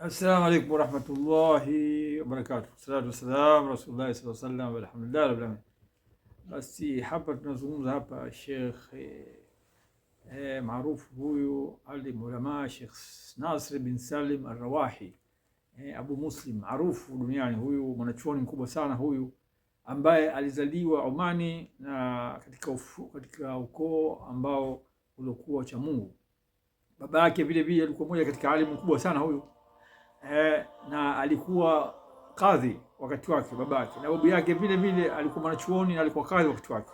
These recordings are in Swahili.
Assalamu alaikum warahmatullahi wabarakatuh. Salatu wassalam rasulillahi sallallahu alaihi wasallam, walhamdulillahi rabbil alamin. Basi hapa tunazungumza hapa Sheikh maarufu huyu alim ulama Sheikh Nasr bin Salim Ar-Rawahi, Abu Muslim maarufu duniani, huyu mwanachuoni mkubwa sana huyu ambaye alizaliwa Omani na katika ukoo ambao uliokuwa cha Mungu. Baba yake vile vile alikuwa mmoja katika alimu mkubwa sana huyu, na alikuwa kadhi wakati wake babake, na babu yake vile vile alikuwa mwanachuoni na alikuwa kadhi wakati wake.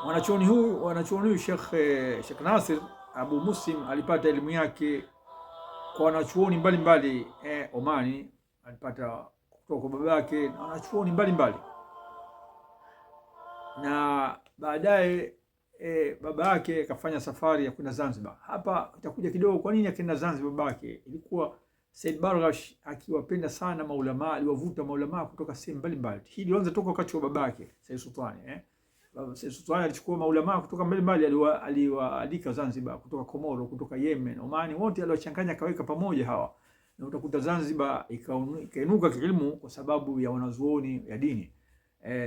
Mwanachuoni huyu Sheikh Nasir Abu Muslim alipata elimu yake kwa wanachuoni mbalimbali Omani, alipata kutoka kwa babake na wanachuoni mbalimbali, na baadaye baba yake akafanya safari ya kwenda Zanzibar. Hapa itakuja kidogo kwa nini akaenda Zanzibar babake. Ilikuwa Said Barghash akiwapenda sana maulama, aliwavuta maulama kutoka sehemu mbalimbali. Hii ilianza toka wakati wa babake Said Sultani. Baba Said Sultani alichukua maulama kutoka mbalimbali, aliwaalika Zanzibar, kutoka Komoro, kutoka Yemen, Omani, wote aliwachanganya akaweka pamoja hawa. Na utakuta Zanzibar ikainuka kielimu kwa sababu ya wanazuoni ya dini.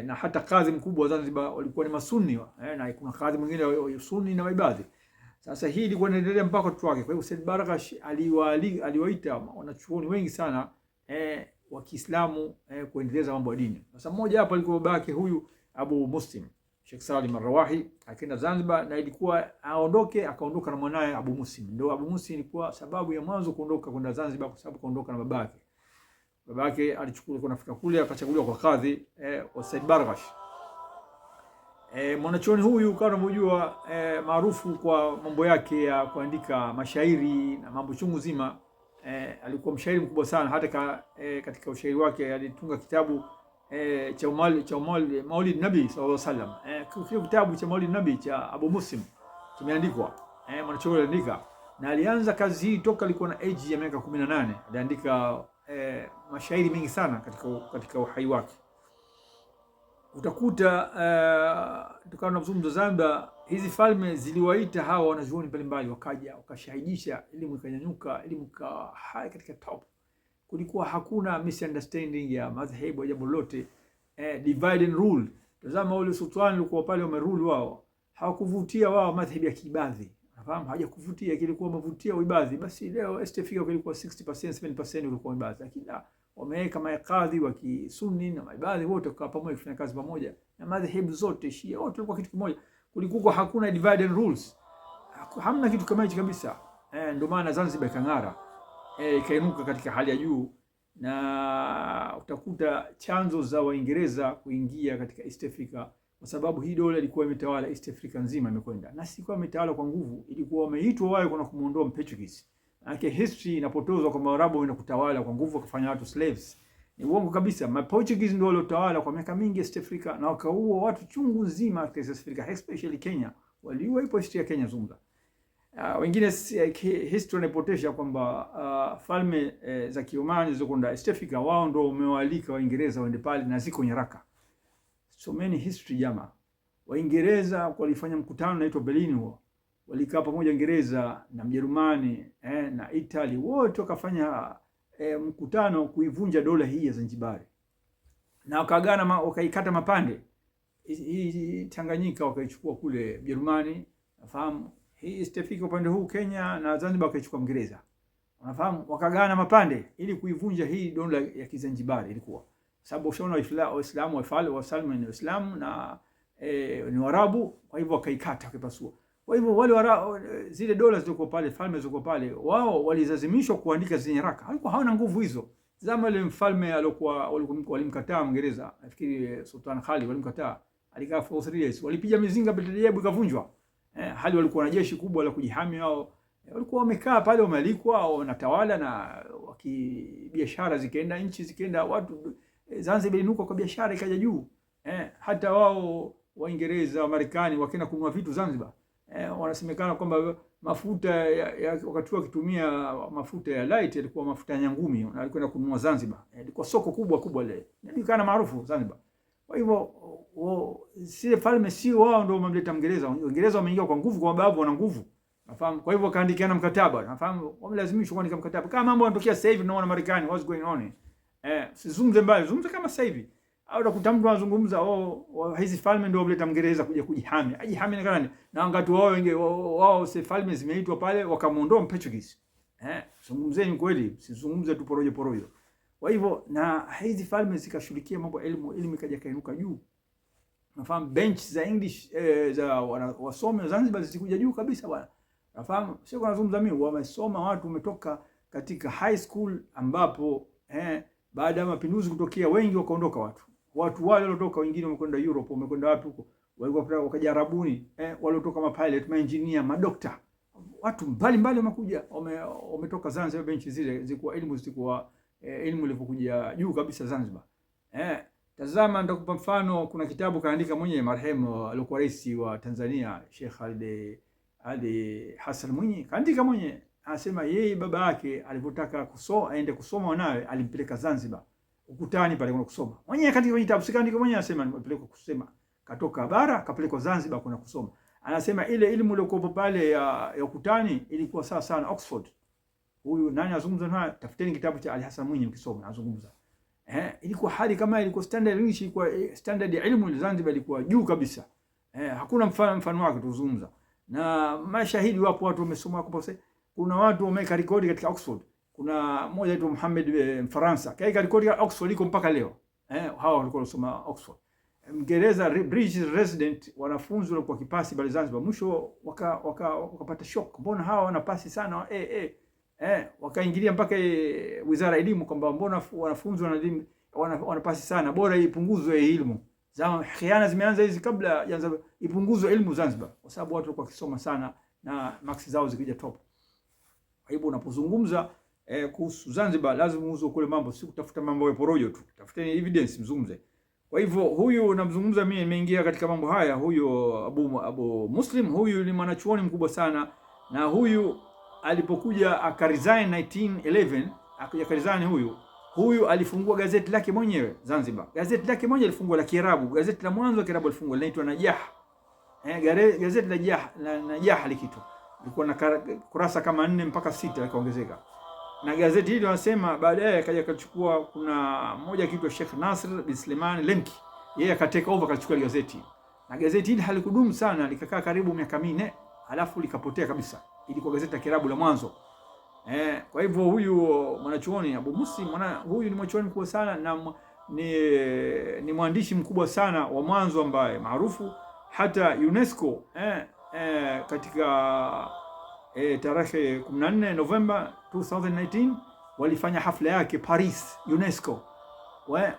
Na hata kadhi mkubwa wa Zanzibar walikuwa ni masunni, na kuna kadhi mwingine wa sunni na waibadhi. Sasa hii ilikuwa inaendelea mpaka watu wake. Kwa hiyo Said Barghash aliwaita wanachuoni wengi sana wa Kiislamu kuendeleza mambo ya dini. Sasa mmoja hapo alikuwa babake huyu Abu Muslim Sheikh Salim Ar-Rawahi, akaenda Zanzibar na ilikuwa aondoke, akaondoka na mwanae Abu Muslim. Ndio Abu Muslim ilikuwa sababu ya mwanzo kuondoka kwenda Zanzibar, kwa sababu kaondoka na babake. Babake alichukuliwa kuna fika kule akachaguliwa kwa kadhi wa Said Barghash. Mwanachuoni huyu kama unavyojua, maarufu kwa mambo yake ya kuandika mashairi na mambo chungu zima. Alikuwa mshairi mkubwa sana hata katika ushairi wake alitunga kitabu cha Maulid Nabi sallallahu alaihi wasallam. Kile kitabu cha Maulid Nabi cha Abu Muslim kimeandikwa. Mwanachuoni aliandika na alianza kazi hii toka alikuwa na age ya miaka 18. Aliandika mashairi mengi sana katika uhai wake. Utakuta tukawa tunazungumza Zanzibar, hizi falme ziliwaita hawa wanazuoni mbalimbali, wakaja wakashahidisha, elimu ikanyanyuka, elimu ikawa high katika top. Kulikuwa hakuna misunderstanding ya madhehebu ya jambo lolote, divide and rule. Tazama ule sultani ulikuwa pale wamerule wao, hawakuvutia wao madhehebu ya kiibadhi, unafahamu, hawajakuvutia, kilikuwa wamevutia uibadhi. Basi leo East Africa kulikuwa 60% 70% ulikuwa uibadhi, lakini wameweka maikadhi wa Kisuni na maibadhi wote kwa pamoja kufanya kazi pamoja, na madhehebu zote Shia wote walikuwa kitu kimoja. Kulikuwa hakuna divide and rules, hamna kitu kama hichi kabisa. Ndio maana Zanzibar ikang'ara, ikainuka katika hali ya juu, na utakuta chanzo za Waingereza kuingia katika East Africa kwa sababu hii dola ilikuwa imetawala East Africa nzima, imekwenda na si kwa imetawala kwa nguvu, ilikuwa wameitwa wao kuna kumuondoa Portuguese. Maana history inapotozwa kwamba Waarabu wanaenda kutawala kwa nguvu wakafanya watu slaves. Ni uongo kabisa. Ma Portuguese ndio waliotawala kwa miaka mingi East Africa na wakaua watu chungu nzima katika East Africa, especially Kenya. Waliua, ipo history ya Kenya zungumza. Wengine history inapotosha kwamba falme za Kiomani zilizokwenda East Africa wao ndio wamewaalika Waingereza waende pale na ziko nyaraka. Someni history jamaa. Waingereza walifanya mkutano unaitwa Berlin huo. Walikaa pamoja Uingereza na Mjerumani na Italy, wote wakafanya mkutano kuivunja dola hii ya Zanzibar. Na wakagana wakaikata mapande. Hii Tanganyika wakaichukua kule Mjerumani, nafahamu hii East Africa upande huu Kenya na Zanzibar wakaichukua Mingereza. Unafahamu, wakagana mapande ili kuivunja hii dola ya Kizanzibari ilikuwa. Sababu ushaona Waislamu wafalme ni Waislamu na ni Waarabu, kwa hivyo wakaikata wakaipasua. Kwa hivyo wale zile dola zilizokuwa pale, falme zilizokuwa pale, wao walilazimishwa kuandika zile nyaraka. Walikuwa hawana nguvu hizo. Zama ile mfalme alikuwa walimkataa Mwingereza, nafikiri Sultan Khalid walimkataa. Alikaa for 3 years. Walipiga mizinga Betlehem ikavunjwa. Hali walikuwa na jeshi kubwa la kujihami wao. Walikuwa wamekaa pale wamealikwa, wanatawala na biashara zikaenda, nchi zikaenda, watu Zanzibar ilinuka kwa biashara ikaja juu. Hata wao Waingereza, wa Marekani wakaenda kununua vitu Zanzibar. Wanasemekana kwamba mafuta ya wakati wakitumia mafuta ya light yalikuwa mafuta ya nyangumi na walikwenda kununua Zanzibar. Ilikuwa soko kubwa kubwa ile. Inajulikana maarufu Zanzibar. Kwa hivyo sile falme si wao ndio wamemleta Mwingereza. Waingereza wameingia kwa nguvu kwa sababu wana nguvu. Nafahamu. Kwa hivyo wakaandikiana mkataba, nafahamu, wamelazimishwa kuandika mkataba. Kama mambo yanatokea sasa hivi tunaona Marekani, what's going on? Sizungumze mbali, zungumze kama sasa hivi. Au utakuta mtu anazungumza, oh, hizi falme ndio waleta Mngereza kuja kujihami. Ajihami na nani? Na wakati wao wengi wao si falme zimeitwa pale wakamuondoa Mportuguese. Zungumzeni kweli, sizungumze tu porojo porojo. Kwa hivyo na hizi falme zikashughulikia mambo ya elimu, elimu ikaja kainuka juu. Nafahamu bench za English za wasomi wa Zanzibar zilikuja juu kabisa bwana. Nafahamu sio kwa nazungumza mimi, wamesoma watu wametoka katika high school ambapo baada ya mapinduzi kutokea wengi wakaondoka watu. Watu wale waliotoka wengine wamekwenda Europe, wamekwenda wapi huko? Walikuwa wakaja Arabuni, waliotoka mapilot, maengineer, madokta. Watu mbalimbali wamekuja, wametoka Zanzibar, benchi zile zilikuwa elimu zilikuwa elimu ilivyokuja juu kabisa Zanzibar. Tazama nitakupa mfano, kuna kitabu kaandika mwenyewe marehemu alikuwa rais wa Tanzania Sheikh Ali Hassan Mwinyi, kaandika mwenyewe, anasema yeye baba yake alipotaka kusoma aende kusoma wanawe alimpeleka Zanzibar ukutani pale kuna kusoma. Mwenyewe katika kwenye kitabu sikaandika mwenyewe, anasema nimepelekwa kusema, katoka bara kapelekwa Zanzibar kuna kusoma. Anasema ile elimu iliyokuwa pale ya ukutani ilikuwa sawa sana Oxford. Huyu nani azungumza naye? Tafuteni kitabu cha Ali Hassan Mwinyi mkisoma anazungumza. Ilikuwa hali kama ilikuwa standard English, ilikuwa standard ya elimu Zanzibar ilikuwa juu kabisa. Hakuna mfano wake tuzungumza. Na mashahidi wapo, watu wamesoma hapo. Kuna watu wameweka rekodi katika Oxford. Kuna mmoja tu Muhammad Mfaransa kaika rekodi katika Oxford iko mpaka leo. Hawa walikuwa wanasoma Oxford. Mngereza British resident, wanafunzi walikuwa kipasi pale Zanzibar, mwisho wakapata shock, mbona hawa wanapasi sana wakaingilia mpaka wizara ya elimu kwamba mbona wanafunzi wanapasi sana, bora ipunguzwe elimu. Zama khiana zimeanza hizi kabla ya ipunguzwe elimu Zanzibar, kwa sababu watu walikuwa wakisoma sana na marks zao zikija top. Kwa hivyo unapozungumza kuhusu Zanzibar lazima uuze kule mambo, si kutafuta mambo ya porojo tu. Tafuteni evidence mzungumze. Kwa hivyo huyu namzungumza mimi, nimeingia katika mambo haya, huyu Abu Muslim, huyu ni mwanachuoni mkubwa sana, na huyu alipokuja akaresign 1911, akaja akaresign huyu alifungua gazeti lake mwenyewe Zanzibar. Gazeti lake mwenyewe alifungua la Kiarabu, gazeti la mwanzo la Kiarabu alifungua linaitwa Najah. Gazeti la Najah likitu lilikuwa na kurasa kama 4 mpaka 6 likaongezeka. Na gazeti hili wanasema baadaye akaja akachukua, kuna mmoja akiitwa Sheikh Nasr bin Suleiman Lemki, yeye akateka over akachukua gazeti. Na gazeti hili halikudumu sana, likakaa karibu miaka 4, alafu likapotea kabisa. Ilikuwa gazeti la Kiarabu la mwanzo. Kwa hivyo huyu mwanachuoni Abu Muslim, huyu ni mwanachuoni mkubwa sana na ni mwandishi mkubwa sana wa mwanzo ambaye maarufu hata UNESCO katika tarehe 14 Novemba 2019 walifanya hafla yake Paris, UNESCO.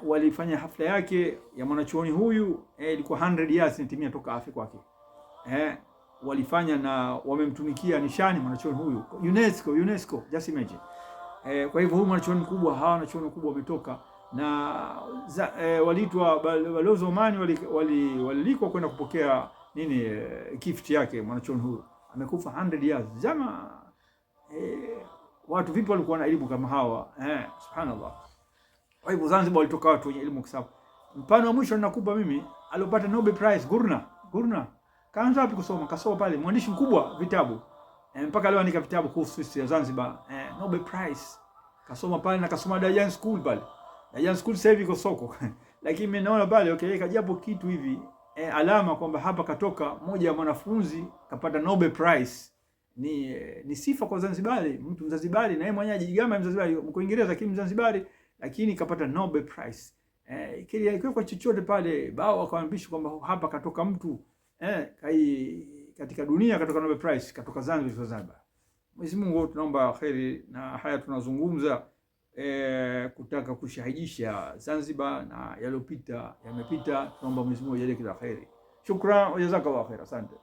Walifanya hafla yake ya mwanachuoni huyu, ilikuwa 100 years inatimia toka afe kwake. Walifanya na wamemtumikia nishani mwanachuoni huyu UNESCO, just imagine. Kwa hivyo huyu mwanachuoni mkubwa, hawa wanachuoni wakubwa wametoka na waliitwa balozi Omani, walilikwa kwenda kupokea nini gift yake mwanachuoni huyu. Amekufa 100 years. Zama watu vipi walikuwa na elimu kama hawa? Subhanallah. Kwa hivyo Zanzibar walitoka watu wenye elimu kwa. Mfano wa mwisho ninakupa mimi, alipata Nobel Prize Gurna. Kaanza wapi kusoma? Kasoma pale, mwandishi mkubwa vitabu. Mpaka leo andika vitabu kuhusu history ya Zanzibar. Nobel Prize. Kasoma pale na kasoma Dajan School pale. Dajan School sasa hivi iko soko. Lakini mimi naona pale ukiweka japo kitu hivi alama kwamba hapa katoka mmoja wa mwanafunzi kapata Nobel Prize. Ni sifa kwa Zanzibari, mtu Mzanzibari na yeye mwenyewe ajigamba Mzanzibari, mko Uingereza lakini Mzanzibari, lakini kapata Nobel Prize. Kile kwa chochote pale bao akaambiwa kwamba hapa katoka mtu kai katika dunia katoka Nobel Prize, katoka Zanzibar. Mwenyezi Mungu tunaomba kheri, na haya tunazungumza kutaka kushahidisha Zanzibar na yaliyopita yamepita. Tunaomba Mwenyezi Mungu ajalie kila kheri. Shukran wa jazakallahu khair. Asante.